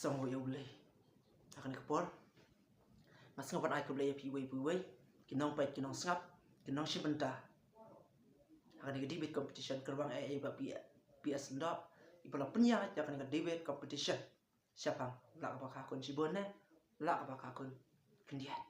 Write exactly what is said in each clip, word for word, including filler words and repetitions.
Sngewbha ïa U Blei. Ha kane ka por nga sngewbha ban ai khublei ïa phi uwei pa uwei, ki nongpeit, ki nongsngap, ki nongshim bynta ha kane ka debate competition Kyrwang A A ba P S Lyngdoh, i ba la pynïaid ïa kane ka debate competition shaphang la kaba kha khun shibun ne la kaba kha khun khyndiat.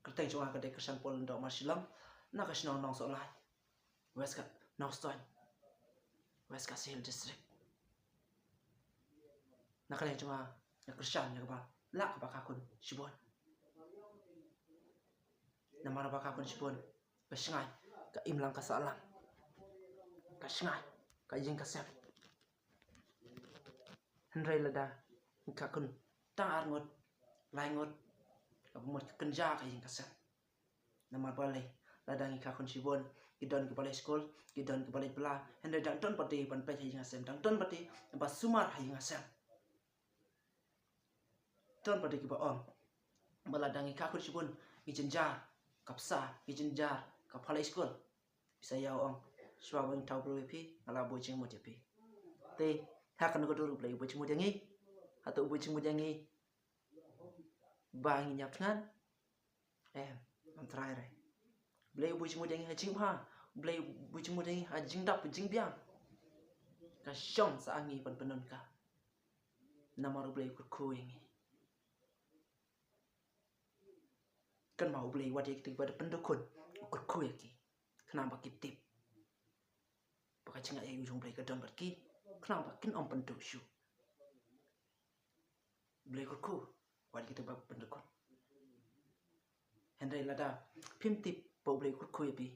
Kyrteng jong nga ka dei Kyrshan Paul Lyngdoh Marshillong, na ka shnong Nongsohlait, West Ka-, Nongstoiñ, West Khasi Hills District. Na ka liang jong nga nga kyrshan ïa kaba la kaba kha khun shibun. Namar ba kha khun shibun ka shngaiñ ka imlang ka sahlang, ka shngaiñ ka ïing ka sem. Hynrei lada ngi kha khun tang ar ngut, lai ngut, kaba mut ka kynja ka ïing ka sem. Namar balei? Lada ngi kha khun shibun, ki don kiba leit skul, ki don kiba leit bylla, hynrei dang don pat de ban peit ha ïing ha sem, dang don pat de ba sumar ha ïing ha sem. Don pat de kiba ong ba lada ngi kha khun shibun, ngi jynjar ka pisa, ngi jynjar ka pha leit skul. Pisa ïa u ong, shuwa ba ngi thaw briew ïa phi, nga la buh jingmut ïa phi. Te ha kano ka dur U Blei u buh jingmut ïa ngi? Hato u buh jingmut ïa ngi ba ngin ïap thngan? Em, ngam trai re. U Blei u buh jingmut ïa ngi ha jingbha, U Blei u buh jingmut ïa ngi ha jingdap jingbiang. Ka shong sa ha ngi ban pyndonkam. Namar U Blei u kyrkhu ïa ngi. Kynmaw U Blei wat ïa kito kiba da pynduh khun, u kyrkhu ïa ki. Khnang ba ki tip ba ka jingai ei jong U Blei ka don bad ki, khnang ba kin ym pynduh shuh. U Blei u kyrkhu wat ïa kito kiba pynduh khun. Hynrei lada phim tip ba U Blei u kyrkhu ïa phi,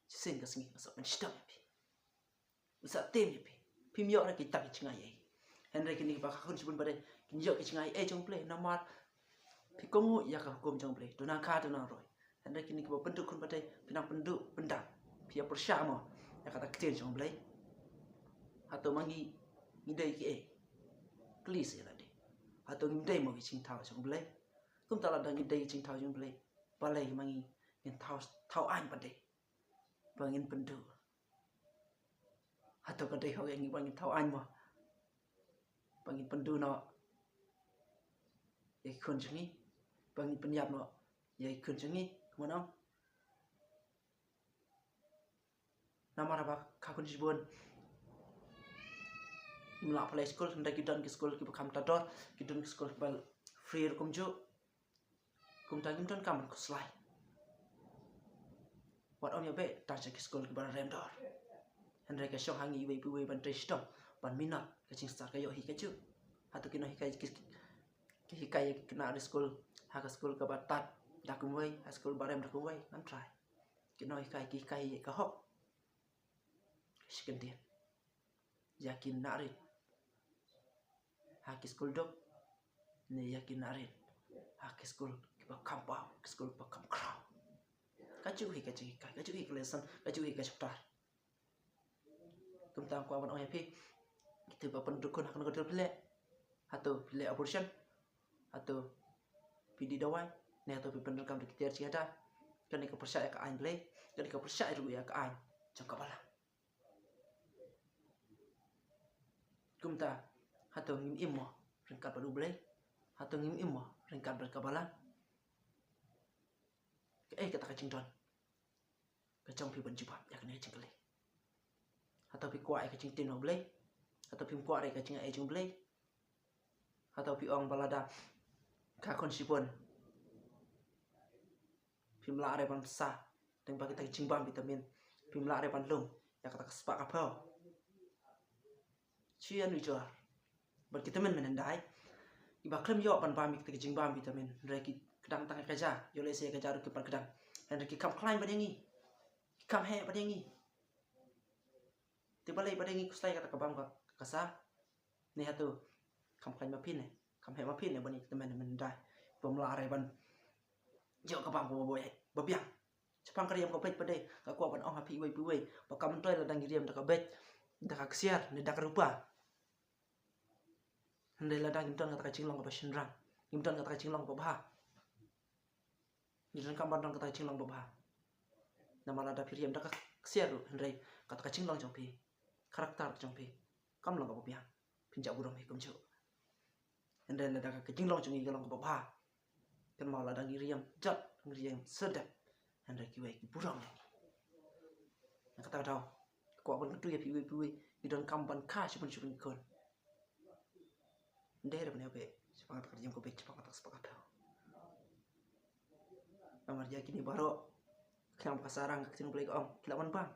shisien ka sngi nga sa pynshitom ïa phi. Sa tip ïa phi. Phim ïoh re kita ki jingai ei. Hynrei kine kiba kha khun shibun pat de kin ïoh ki jingai ei jong U Blei namar phi kohnguh ïa ka hukum jong U Blei. To nang kha to nang roi. Hynrei kine kiba pynduh khun pat de phi nang pynduh pyndap. Phi ïa pyrshah mo ïa kata ka ktien jong U Blei? Hato ma ngi ngi dei ki ei? Kylli sa ïa lade. Hato ngi dei mo ki jingthaw jong U Blei? Kumta lada ngi dei ki jingthaw jong U Blei, balei ma ngi ngin thaw, thaw aiñ pat de ba ngin pynduh? Hato ka dei hok ïa ngi ba ngin thaw aiñ mo? Ba ngin pynduh noh ïa ki khun jong ngi? Ba ngin pynïap noh ïa ki khun jong ngi? Kumno? Namar ba kha khun shibun, ngim lah pha leit skul, hynrei ki don ki skul kiba kham ta dor, ki don ki skul kiba free ruh kumjuh. Kumta ngim donkam ban khuslai. Wat ym ïa beh tang sha ki skul kiba rem dor. Hynrei ka shong ha ngi iwei pa iwei ban trei shitom, ban minot, ka jingstad ka ïoh hi kajuh. Hato ki nonghikai ki, ki hikai ïa ki khynnah skul ha ka skul kaba tad da kumwei, ha skul ba rem da kumwei? Ngam trai. Ki nonghikai ki hikai ïa ka hok. Shi kyntien, ïa ki khynnah rit ha ki skul duk ne ïa ki khynnah rit ha ki skul kiba kham paw, ki skul ba kham khraw? Kajuh hi ka jinghikai, kajuh hi ka lesson, kajuh hi ka chapter. Kumta nga kwah ban ong ïa phi, kito kiba pynduh khun, ha kano ka dur phi leh? Hato phi leh abortion? Hato phi dih dawai? Ne hato phi pyndonkam da ki tiar jingïada? Kane ka pyrshah ïa ka aiñ Blei, kane ka pyrshah ruh ïa ka aiñ jong ka balang. Kumta hato ngim im mo ryngkat bad U Blei? Hato ngim im mo ryngkat bad ka balang? Kaei kata ka jingdon ka jong phi ban jubab ïa kane ka jingkylli? Hato phi kwah ïa ka jingtip na U Blei? Hato phim kwah re ïa ka jingai jong U Blei? Hato phi ong ba lada kha khun shibun phim lah re ban bsa lyngba kita ki jingbam vitamin, phim lah re ban lum ïa kata ka spah ka phew? Shu ïanujor bad ki tymmen mynhyndai kiba khlem ïoh ban bam ïa kita ki jingbam vitamin, hynrei ki kdang tang ïa ka ja, ïoh lehse ïa ka ja ruh kim pat kdang, hynrei ki kham khlaiñ bad ïa ngi, ki kham heh bad ïa ngi. Te balei bad ïa ngi khuslai kata ka bam ka, ka sa? Ne hato kham khlaiñ ma phi ne kham heh ma phi ne ban ïa ki tymmen mynhyndai bym lah re ban ïoh ka bam kaba biang? Shaphang ka riam ka beit pat de nga kwah ban ong ha phi iwei pa iwei ba kam myntoi lada ngi riam da ka beit, da ka ksiar ne da ka rupa. Hynrei lada ngim don kata ka jinglong kaba shynrang, ngim don kata ka jinglong kaba bha, ngi donkam ban don kata ka jinglong ba bha. Namar lada phi riam da ka ksiar ruh hynrei kata ka jinglong jong phi, character jong phi kam long kaba biang. Phin jah burom hi kumjuh. Hynrei lada ka jinglong jong ngi ka long kaba bha, kynmaw lada ngi riam jot, ngi riam sdep, hynrei kiwei ki burom ïa ngi. Na kata ka daw, kwah ban kyntu ïa phi iwei pa iwei, ngi donkam ban kha shibun shibun ki khun. Ym dei ruh ban ïa beh shaphang kata ka riam ka beit, shaphang kata ka spah ka phew. Namar ïa kine baroh, khnang ba ka sarang ka ktien Blei ka ong, ki lah ban bam.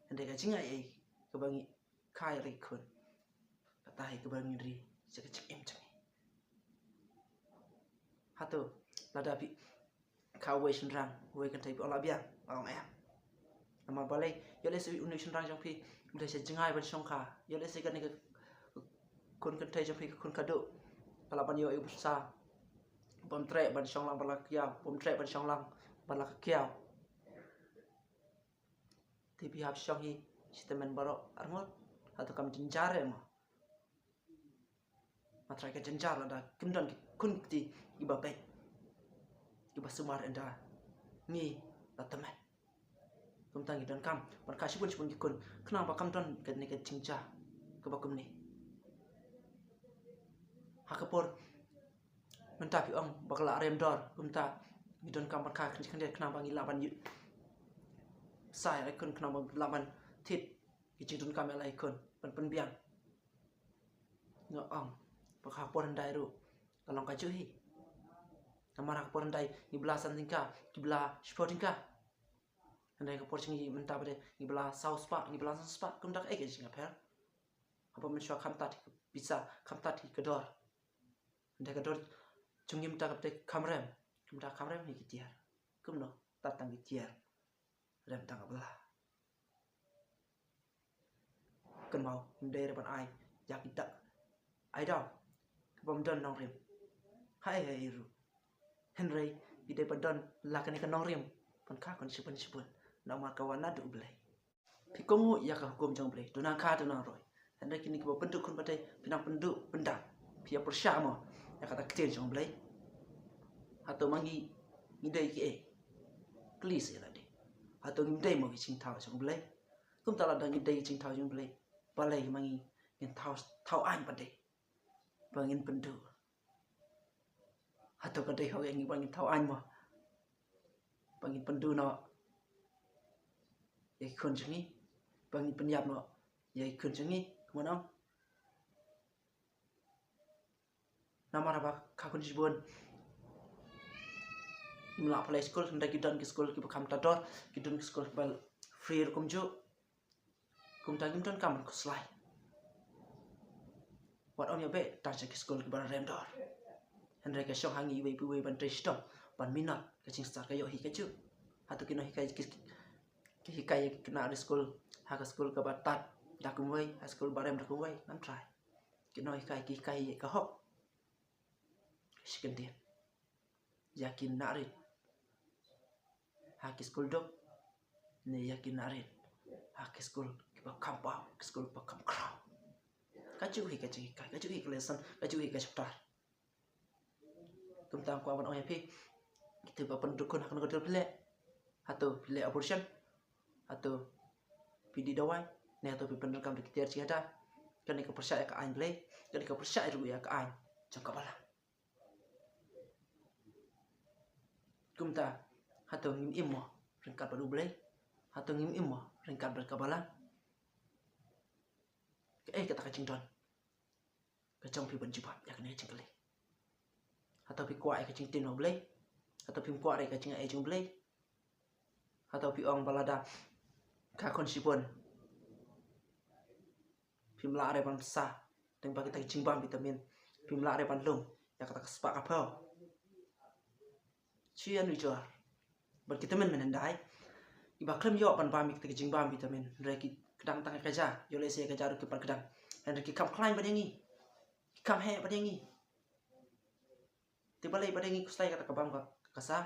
Hynrei ka jingai ei kaba ngi kha ïa la ki khun, kata hi kaba ngi ri sha ka jingim jong ngi. Hato lada phi kha uwei shynrang, uwei kynthei, phi ong lah biang? Nga ong em. Namar balei? Ïoh lehse une u shynrang jong phi u dei sha jngai ban shongkha. Ïoh lehse kane ka khun kynthei jong phi, ka khun khaduh, ka lah ban ïoh ïa u bynta bym treh ban shong lang bad la ka kiaw, bym treh ban shong lang bad la ka kiaw. Te phi hap shong hi shi tymmen baroh arngut. Hato kam jynjar eh mo? Nga tharai ka jynjar lada kim don ki khun kti kiba beit, kiba sumar ynda ngi la tymmen. Kumta ngi donkam ban kha shibun shibun ki khun khnang ba kam don kane ka jingjia kaba kumne. Ha ka por mynta phi ong ba ka la rem dor, kumta ngi donkam ban kha khyndiat khyndiat khnang ba ngi lah ban ïoh sa ïa la ki khun, khnang ba ngi lah ban thied ki jingdonkam ïa la ki khun, ban pynbiang. Nga ong ba ka por hyndai ruh ka long kajuh hi. Namar ha ka por hyndai ngi bylla san tyngka, ki bylla shiphew tyngka. Hynrei ka por jong ngi mynta pat de ngi bylla saw spah, ngi bylla san spah, kumta kaei ka jingïapher? Haba mynshuwa kham tad hi ka pisa, kham tad hi ka dor. Hynrei ka dor jong ngi mynta ka pat de kham rem, kumta kham rem hi ki tiar. Kumno, tad tang ki tiar, rem tang ka bylla. Kynmaw, ym dei ruh ban ai ïa ki dak ai daw kaba ym don nongrim ha ei ha ei ruh. Hynrei ngi dei ban don la kane ka nongrim ban kha khun shibun shibun, namar ka wan naduh U Blei. Phi kohnguh ïa ka hukum jong U Blei, to nang kha to nang roi. Hynrei kine kiba pynduh khun pat de, phi nang pynduh pyndap. Phi ïa pyrshah mo ïa kata ka ktien jong U Blei? Hato ma ngi ngi dei kiei? Kylli sa ïa lade. Hato ngim dei mo ki jingthaw jong U Blei? Kumta lada ngi dei ki jingthaw jong U Blei, balei ma ngi ngin thaw, thaw aiñ pat de ba ngin pynduh? Hato ka dei hok ïa ngi ba ngin thaw aiñ mo, ba ngin pynduh noh ïa ki khun jong ngi, ba ngin pynïap noh ïa ki khun jong ngi? Kumno? Namar ba kha khun shibun ngim lah pynleit skul, hynrei ki don ki skul kiba kham tad dor, ki don ki skul kiba free ruh kumjuh. Kumta ngim donkam ban khuslai. Wat ym ïa beh tang sha ki skul kiba rem dor. Hynrei ka shong ha ngi iwei pa iwei ban trei shitom, ban minot. Ka jingstad ka ïoh hi kajuh. Hato ki nonghikai ki, ki hikai ïa ki khynnah ha skul, ha ka skul kaba tad da kumwei, ha skul ba rem da kumwei? Ngam tharai. Ki nonghikai ki hikai ïa ka hok. Shi kyntien, ïa ki nongrit ha ki skul duk ne ïa ki nongrit ha ki skul kiba kham paw, ki skul ba kham khraw? Kajuh hi ka jinghikai, kajuh hi ka lesson, kajuh hi ka chapter. Kumta nga kwah ban ong ïa phi, kito kiba pynduh khun ha kano ka dur phi leh? Hato phi leh abortion? Hato phi dih dawai? Ne hato phi pyndonkam da ki tiar jingïada? Kane ka pyrshah ïa ka aiñ Blei, kane ka pyrshah ruh ïa ka aiñ jong ka balang. Kumta, hato ngim im mo ryngkat bad U Blei? Hato ngim im mo ryngkat bad ka balang? Kaei kata ka jingdon ka jong phi ban jubab ïa kane ka jingkylli? Hato phi kwah ïa ka jingtim na U Blei? Hato phim kwah ïa ka jingai jong U Blei? Hato phi ong ba lada kha khun shibun phim lah re ban sa tang ba kita ki jingbam vitamin, phim lah re ban lum ïa kata ka spah ka phew? Shu ïanujor bad ki tymmen mynhyndai kiba khlem ïoh ban bam ïa kita ki jingbam vitamin, hynrei ki kdang tang ïa ka ja, ïoh lehse ïa ka ja ruh ki pat kdang, hynrei ki kham khlaiñ bad ïa ngi, ki kham heh bad ïa ngi. Te balei pat de ngi khuslai kata ka bam ka, ka sa?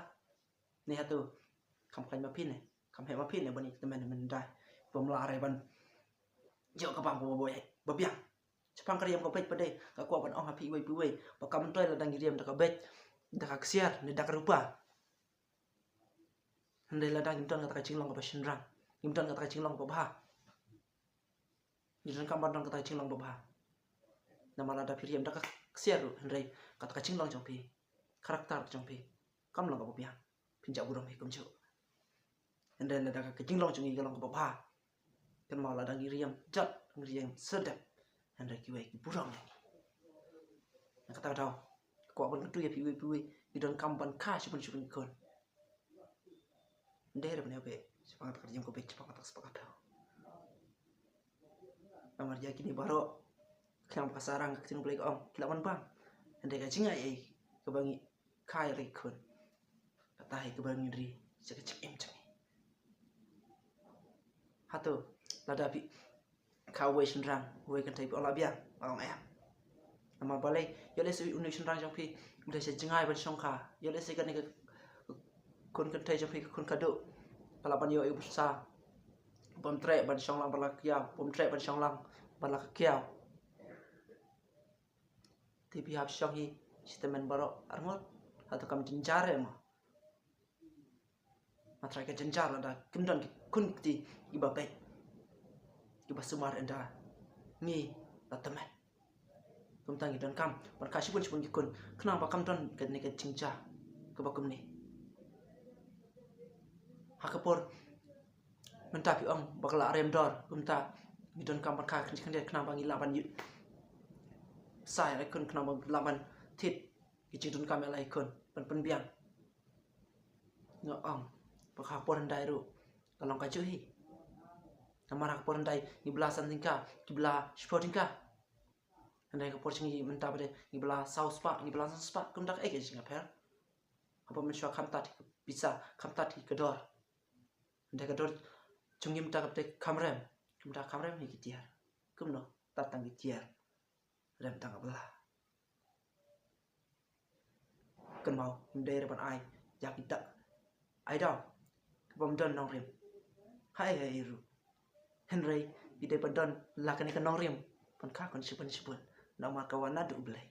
Ne hato kham khlaiñ ma phi ne kham heh ma phi ne ban ïa ki tymmen mynhyndai bym lah re ban ïoh ka bam kaba boi ba biang? Shaphang ka riam ka beit pat de nga kwah ban ong ha phi iwei pa iwei ba kam myntoi lada ngi riam da ka beit, da ka ksiar ne da ka rupa. Hynrei lada ngim don kata ka jinglong kaba shynrang, ngim don kata ka jinglong kaba bha, ngi donkam ban don kata ka jinglong ba bha. Namar lada phi riam da ka ksiar ruh, hynrei kata ka jinglong jong phi, karakter jong phi kam long kaba biang, phin jah burom hi kumjuh. Hynrei lada ka jinglong jong ngi ka long kaba bha, kan mut lada ngi riam jot, ngi riam sdang, hynrei kiwei ki burom ïa ngi. Na kata ka daw, kwah ban kyntu ïa phi iwei pa iwei, ngi donkam ban kha shibun shibun ki khun. Ym dei re ban ïa beh shaphang kata ka jingkhublei, shaphang kata ka spah ka phew. Namar ïa kine baroh, khnang ba ka sarang ka ktien U Blei ka ong, ki lah ban bang. Hynrei ka jingai ei kaba ngi kha ïa la ki khun, kata hi kaba ngi ri sha ka jingim jong ngi. Hato lada phi kha uwei shynrang, uwei kynthei, phi ong lah biang? Nga ong em. Namar balei? Ïoh lehse uwei u shynrang jong phi u dei sha jngai ban shong kha. Ïoh lehse kane ka khun kynthei jong phi, ka khun khaduh, ka lah ban ïoh ïa u bynta bym treh ban shong lang bad la ka kiaw, bym treh ban shong lang bad la ka kiaw. Te phi hap shong hi shi tymmen baroh arngut. Hato kam jynjar re mo? Nga tharai ka jynjar lada kim don ki khun ki kti kiba beit, kiba sumar ynda ngi la tymmen. Kumta ngi donkam ban kha shibun shibun ki khun khnang ba kam don kane ka jingjia kaba kumne. Ha ka por mynta phi ong ba ka la rem dor, kumta ngi donkam ban kha khyndiat khyndiat khnang ba ngi lah ban ïoh sa ïa la ki khun, khnang ba ngi lah ban thied ki jingdonkam ïa la ki khun ban pynbiang. Nga ong ba ka por hyndai ruh ka long kajuh hi. Namar ha ka por hyndai ngi bylla san tyngka, ki bylla shiphew tyngka. Hynrei ka por jong ngi mynta pat de ngi bylla saw spah, ngi bylla san spah, kumta kaei ka jingïapher? Haba mynshuwa kham tad hi ka pisa, kham tad hi ka dor. Hynrei ka dor jong ngi mynta ka pat de kham rem, kumta kham rem hi ki tiar. Kumno tad tang ki tiar, rem tang ka bylla? Kynmaw, ngim dei re ban ai ïa ki dak ai daw kaba ym don nongrim ha ei ha ei ruh. Hynrei ngi dei ban don la kane ka nongrim ban kha khun shibun shibun, namar ka wan naduh U Blei.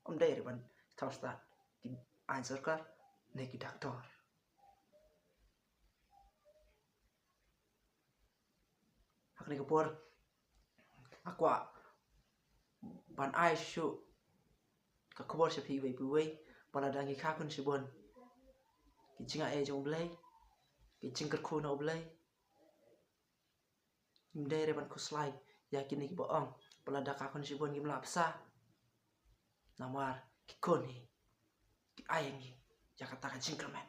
Ym dei re ban thaw stad ki aiñ sorkar ne ki doktor. Ha kane ka por nga kwah ban ai shuh ka khubor sha phi iwei pa iwei ba lada ngi kha khun shibun, ki jingai jong U Blei, ki jingkyrkhu na U Blei, ngim dei re ban khuslai ïa kine kiba ong ba lada kha khun shibun ngim lah pisa. Namar ki khun hi ki ai ïa ngi ïa kata ka jingkyrmen.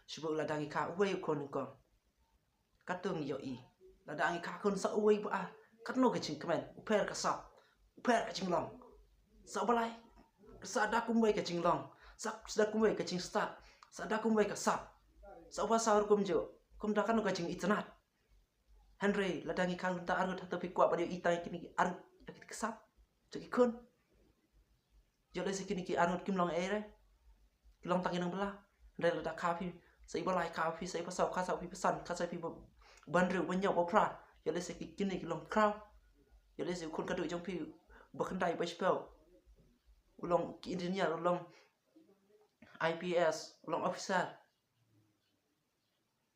Shu bud lada ngi kha uwei u khun nyngkong, katto ngi ïohi. Lada ngi kha khun sa uwei ba ar, katno ka jingkmen, u pher ka sap, u pher ka jinglong. Sa uba lai, sa da kumwei ka jinglong, sa da kumwei ka jingstad, sa da kumwei ka sap, sa uba saw ruh kumjuh, kumta katno ka jingitynnad. Hynrei lada ngi kha khun tang arngut, hato phi kwah ban ïohi tang ïa kine ki arngut, ïa kine ki sap jong ki khun? Ïoh lehse kine ki arngut kim long ei re, ki long tang ki nongbylla. Hynrei lada kha phi sa iba lai, kha phi sa iba saw, kha sa phi ba san, kha sa phi ba hynriew, ba hynñiew, ba phra, ïoh lehse ki, kine ki long khraw. Ïoh lehse u khun khaduh jong phi, ba khyndai, ba shiphew, u long ki engineer, u long I P S, u long officer.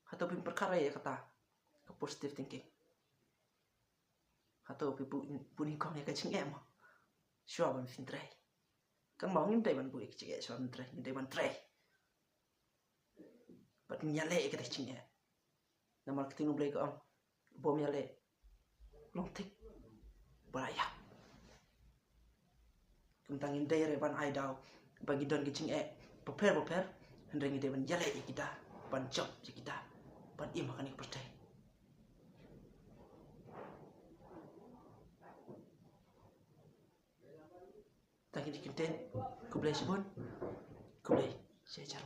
Hato phim pyrkhat ïa kata ka positive thinking? Hato phi bud, bud nyngkong ïa ka jingeh mo shuwa ban phin trei? Kan mo, ngim dei ban bud ïa ka jingeh shuwa ban trei, ngim dei ban trei. Bad ngin ïaleh ïa kata ka jingeh. Namar ka ktien U Blei ka ong, bym ïaleh long thik ba la ïap. Kumta ngim dei re ban ai daw ba ngi don ki jingeh bapher bapher, hynrei ngi dei ban ïaleh ïa kita, ban jop ïa kita, ban im ha kane ka pyrthei. Tang kine ki kyntien. Khublei shibun. Khublei. Sha jar.